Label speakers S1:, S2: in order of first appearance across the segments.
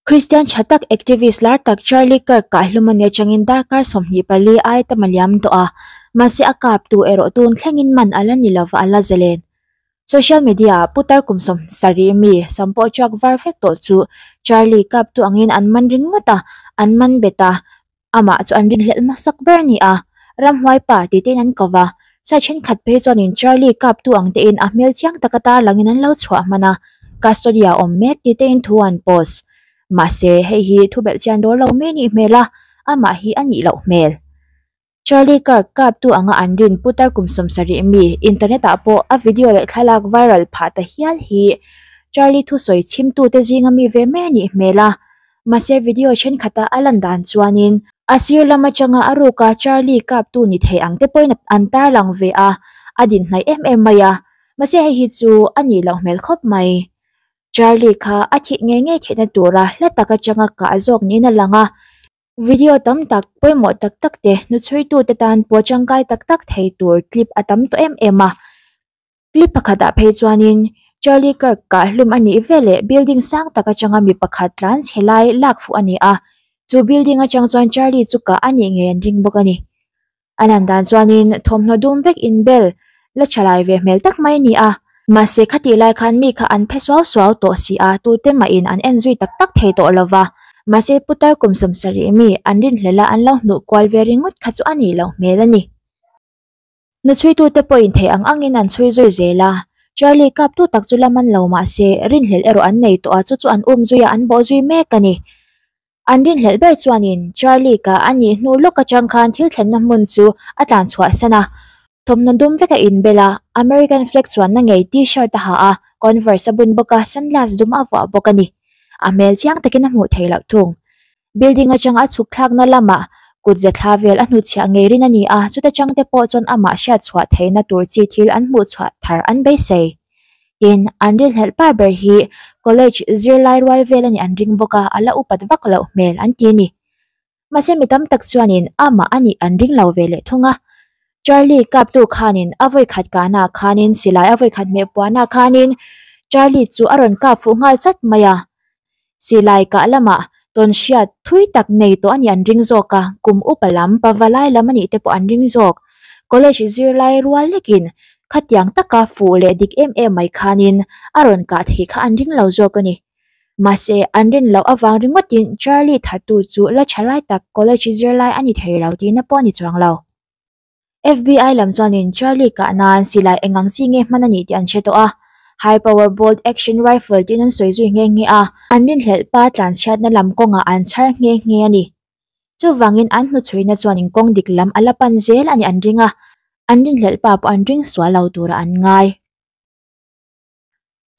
S1: Kristian tha tak activist lar tak Charlie Kirk kah hlum a nih atangin darkar 24 ai tam a liam tawh a, mahse a kap tu erawh tun thlengin man a la ni lova a la zalen. Social media ah putar kum 70 mi sam pawh truck var vek tawh chu Charlie kap tu angin an man ringawt a, an man bet a, amah chu an rinhlelh hmasak ber a ni a, ramhuai pa tih tein an ko va, side thenkhat phei chuanin Charlie kap tu ang tein a hmel chiang taka tarlangin an lo chhuah hman a, custody ah awm mek tih tein thu an post. Mahse hei hi thu belh chian dawn lo mai anih hmel a, amah hi a nih loh hmel. Charlie Kirk kap tu anga an rin putar kum 70 mi internet ah pawh a video leh thlalak viral phah ta hial hi Charlie thusawi chhim tu te zinga mi ve mai anih hmel a, mahse video thenkhat a a lan dan chuanin a sir lam atanga a ruka Charlie kap tu ni thei ang te pawhin an tarlang ve a, a din hnaih em em mai a, mahse hei hi chu a nih loh hmel khawp mai. Charlie kha a thih ngei ngei theihna tura hla tak atanga kah zawk niin a lang a, video tam tak pawimawh tak tak te hnuchhui tu te tan pawh tangkai tak tak thei tur clip a tam tawh em em a. Clip pakhatah phei chuanin Charlie Kirk kah hlum a nih veleh building sang tak atanga mi pakhat tlan chhe lai lak fuh a ni a, chu building atang chuan Charlie chu kah a nih ngei an ring bawk a ni. A lan dan chuanin thawmhnaw dum vek in bel la thalai ve hmel tak mai a ni a, mahse khatih lai khan mi kha an phe suau suau tawh si a, tute mahin an en zui tak tak thei tawh lova, mahse putar kum 70 mi an rinhlelh a an lo hnuh kual ve ringawt kha chu a nih loh hmel a ni. Hnuchhui tute pawhin thei ang angin an chhui zui zel a, Charlie kap tu tak chu la man lo mahse rinhlelh erawh an nei tawh a, chu chu an um zui a an bawh zui mek a ni. An rinhlelh ber chuanin Charlie ka a nih hnu lawk atang khan thil thlenna hmun chu a tlan chhuah san a, thawmhnaw dum vek a inbel a, American flag chuanna ngei t-shirt a ha a, Converse a bun bawk a, sunglass dum a vuah bawk a ni. A hmel chiang takin a hmuh theih loh thung. Building atang a chhuk thlakna lamah kut ze thla vel a hnutchhiah ngei rin a ni a, chuta tang te pawh chuan amah hriat chhuah theihna tur chi thil an hmuh chhuah thar an beisei. Tin, an rinhlelh par ber hi college zirlai rual vel a nih an ring bawk a, a la upat vak loh hmel an ti a ni. Mahse mi tam tak chuanin amah a nih an ring lo ve leh thung a. Charlie kap tu khanin a vawi khat kahna khanin silai a vawi khat hmeh puahna khanin Charlie chu a rawn kap fuh nghal chat mai a. Silai kah lamah tawn hriat thui tak nei tawh a nih an ring zawk a, kum upa lam pavalai lam a nih te pawh an ring zawk. College zirlai rual lekin khatiang taka fuh leh dik em em mai khanin a rawn kah theih kha an ring lo zawk a ni. Mahse an rin loh avang ringawtin Charlie thattu chu la tha lai tak college zirlai a ni thei lo tihna pawh a ni chuang lo. FBI lam chuanin Charlie kah nan silai engang chi nge hman a nih tih an hre tawh a, high power bolt action rifle tiin an sawi zui nghe nghe a, an rinhlelh pa tlanchhiatna lam kawngah an chhar nghe nghe a ni. Chuvangin an hnuchhuina chuanin kawng dik lam a la pan zel a nih an ring a, an rinhlelh pa pawh an ring sual lo turah an ngai.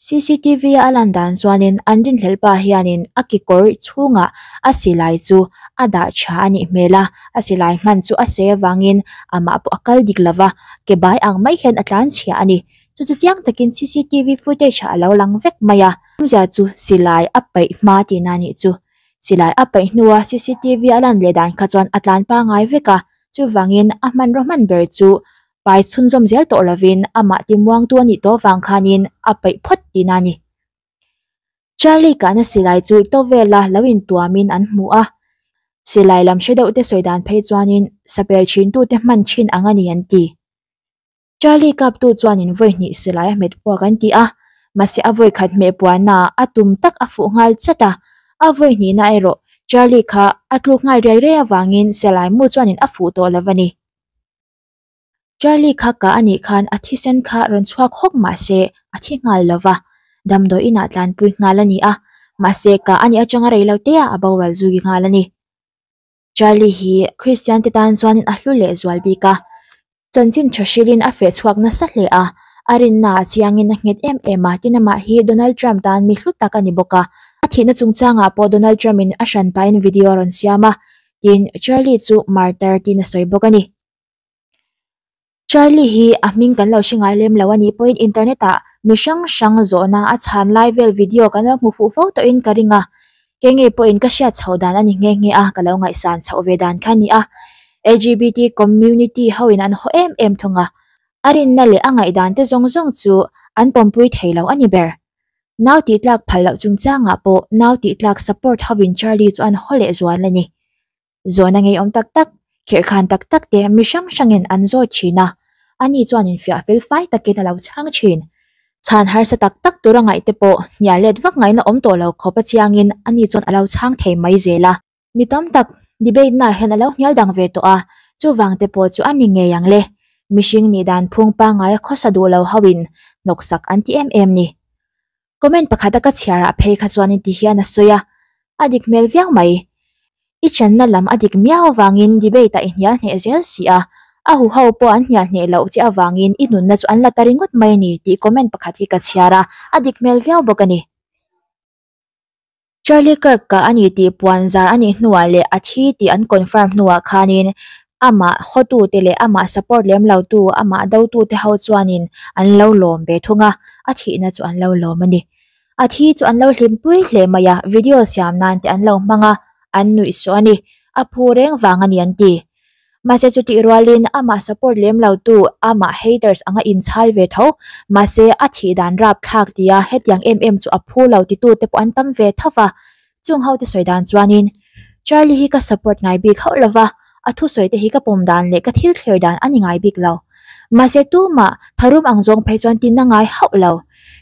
S1: CCTV a lan dan chuanin an rinhlelh pa hianin a kekawr chhungah a silai chu a dah tha a nih hmel a, a silai hman chu a sei avangin amah pawh a kal dik lova, ke bai ang mai hian a tlan chhia a ni. Chu chu chiang takin CCTV footage ah a lo lang vek mai a. Awmzia chu silai a paih hma tihna a nih chu. Silai a paih hnua CCTV a lan leh dan kha chuan a tlan pangai vek a, chuvangin a hmanraw hman ber chu pai chhunzawm zel tawh lovin amah timuangtu a nih tawh vang khanin a paih phawt tihna a ni. Charlie kahna silai chu to vela lo intuamin an hmu a, silai lam hre deuh te sawi dan phei chuanin sapel thintute hman thin ang a ni an ti. Charlie kaptu chuanin vawi hnih silai a hmet puak an ti a, mahse a vawi khat hmeh puahna a tum tak a fuh nghal chat a, a vawi hnihna erawh Charlie kha a tluk nghal riai riai avangin silai mu chuanin a fuh tawh lo a ni. Charlie kha kah a nih khan a thisen kha rawn chhuak hawk mahse a thi nghal lova, damdawi inah tlanpui nghal a ni a, mahse kah a nih atanga rei lo te ah a boral zui nghal a ni. Charlie hi Kristian te tan chuanin a hlu leh zual bik a, chanchin tha hrilhin a feh chhuak nasa hle a, a rinna ah chiangin a nghet em em a, tin amah hi Donald Trump tan mi hlu tak a ni bawk a, a thihna chungchangah pawh Donald Trump in a hranpahin video a rawn siam a, tin Charlie chu martyr tiin a sawi bawk a ni. Charlie hi a hming kan lo hre ngai lem lo a nih pawhin internet ah mi hrang hrang zawhna a chhan lai vel video kan lo hmu fuh fo tawhin ka ring a, kei ngei pawhin ka hriat chhoh dan a ni nghe nghe a, ka lo ngaihsan chhoh ve dan kha a ni a. LGBT community ho in an haw em em thung a, a rinna leh a ngaihdan te zawng zawng chu an pawmpui thei lo a ni ber. Nau tihtlak phal loh chungchangah pawh nau tihtlak support hovin Charlie chu an haw leh zual a ni. Zawhna ngeiawm tak tak, khirhkhan tak tak te mi hrang hrangin an zawt thin a, ani chuan infiah fel fai takin a lo chhang thin. Chhan harsa tak tak tura ngaih te pawh hnial let vak ngaihna awm tawh lo khawp a chiangin ani chuan a lo chhang thei mai zel a. Mi tam tak debate naah hian a lo hnial dang ve tawh a, chuvang te pawh chu a ni ngei ang le. Mihring nih dan phung pangngaia khawsa duh lo hoin hnawksak an ti em em ni. Comment pakhat a ka chhiar ah phei kha chuan in ti hian a sawi a, a dik hmel viau mai. I channa lam a dik miau avangin debate ah i hnial hneh zel si a, a huho pawh an hnial hneh loh che avangin i nunna chu an la ta ringawt mai a ni tih comment pakhat hi ka chhiar a, a dik hmel viau bawk a ni. Charlie Kirk kah a ni tih puan zar a nih hnuah leh a thi tih an confirm hnuah khanin amah hawtute leh amah support lem lotu, amah dotute ho chuanin an lo lawm ve thung a, a thihna chu an lo lawm a ni. A thi chu an lo hlimpui hle mai a, video siam nan te an lo hmang a, an nuih suah a ni. A phu reng vang a ni an ti. Mahse chutih rualin amah support lem lo tu, amah haters anga inchhal ve tho. Mahse a thih dan rapthlak tia hetiang em em chu a phu lo titu te pawh an tam ve tho va. Chung ho te sawi dan chuanin, Charlie hi ka support ngai bik hauh lo va, a thusawi te hi ka pawm dan leh ka thil thlir dan a ni ngai bik lo. Mahse tumah tharum ang zawng phei chuan tin a ngai hauh lo.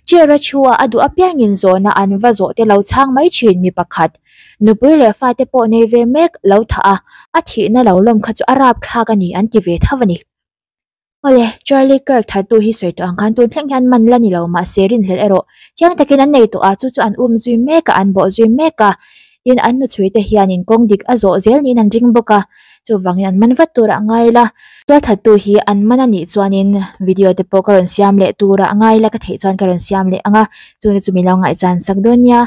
S1: Chair a thu a, a duh apiangin zawhna an va zawh te lo chhang mai thin mi pakhat. Nupui leh fate pawh nei ve mek lo thah a, a thihna lo lawm kha chu a rapthlak a ni an ti ve tho a ni. Awle, Charlie Kirk thattu hi sawi tawh ang khan tun thleng hian man la ni lo mahse rinhlelh erawh chiang takin an nei tawh a, chu chu an um zui mek a, an bawh zui mek a, tin an nuchhui te hianin kawng dik a zawh zel niin an ring bawk a, chuvangin an man vat turah ngai la. Tualthattu hi an man a nih chuanin video te pawh ka rawn siam leh turah ngai la ka theih chuan ka rawn siam leh ang a, chungte chu min lo ngaihchan sak dawn nia.